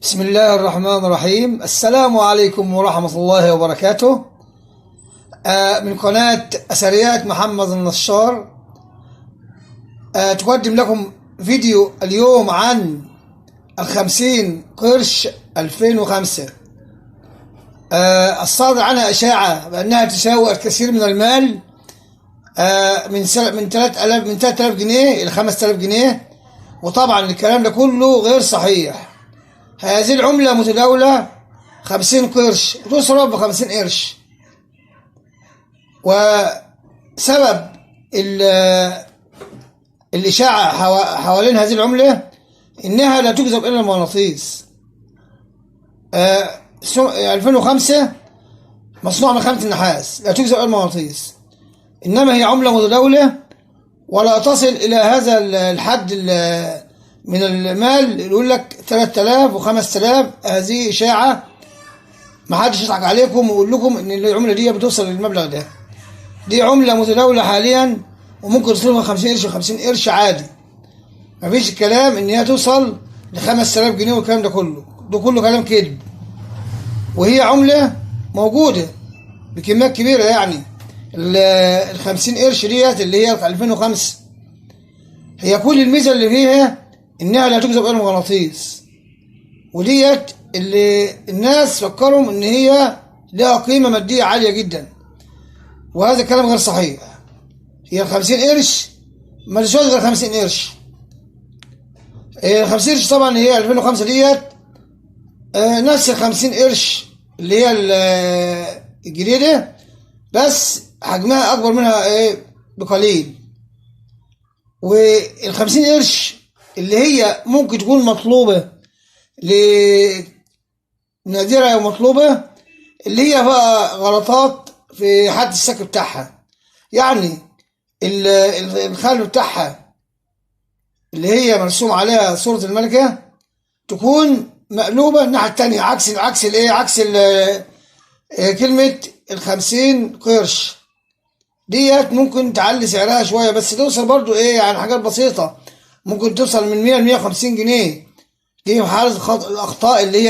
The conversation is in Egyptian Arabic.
بسم الله الرحمن الرحيم. السلام عليكم ورحمة الله وبركاته. من قناة أثريات محمد النشار تقدم لكم فيديو اليوم عن 50 قرش 2005. الصادر عنها إشاعة بأنها تساوي الكثير من المال، من 3000 من 3000 جنيه إلى 5000 جنيه، وطبعا الكلام ده كله غير صحيح. هذه العملة متداولة 50 قرش تصرف ب50 قرش، وسبب الإشاعة حوالين هذه العملة إنها لا تجذب إلا المغناطيس. 2005 مصنوعة من خامة النحاس، لا تجذب إلا المغناطيس، إنما هي عملة متداولة ولا تصل إلى هذا الحد من المال اللي يقول لك 3000 و5000. هذه إشاعة، ما حدش يضحك عليكم ويقول لكم إن العملة دي بتوصل للمبلغ ده. دي عملة متداولة حاليا وممكن تصرفها 50 قرش و50 قرش عادي، مفيش الكلام إن هي توصل ل 5000 جنيه والكلام ده كله، ده كله كلام كذب. وهي عملة موجودة بكميات كبيرة، يعني ال 50 قرش ديت اللي هي 2005 هي كل الميزة اللي فيها إنها لا تجذب إلا المغناطيس، وديت اللي الناس فكروا إن هي لها قيمة مادية عالية جدا، وهذا الكلام غير صحيح. هي 50 قرش ما تسواش غير 50 قرش. 50 قرش طبعا هي 2005 ديت، نفس ال 50 قرش اللي هي الجديدة، بس حجمها أكبر منها بقليل. وال 50 قرش اللي هي ممكن تكون مطلوبة لنادرة ومطلوبة، اللي هي بقى غلطات في حد السك بتاعها، يعني الخلف بتاعها اللي هي مرسوم عليها صورة الملكة تكون مقلوبة الناحية التانية، عكس الايه، عكس كلمة 50 قرش ديت ممكن تعلي سعرها شوية، بس توصل برضو يعني حاجات بسيطة، ممكن توصل من 100 ل 150 جنيه. دي في حالة الأخطاء اللي هي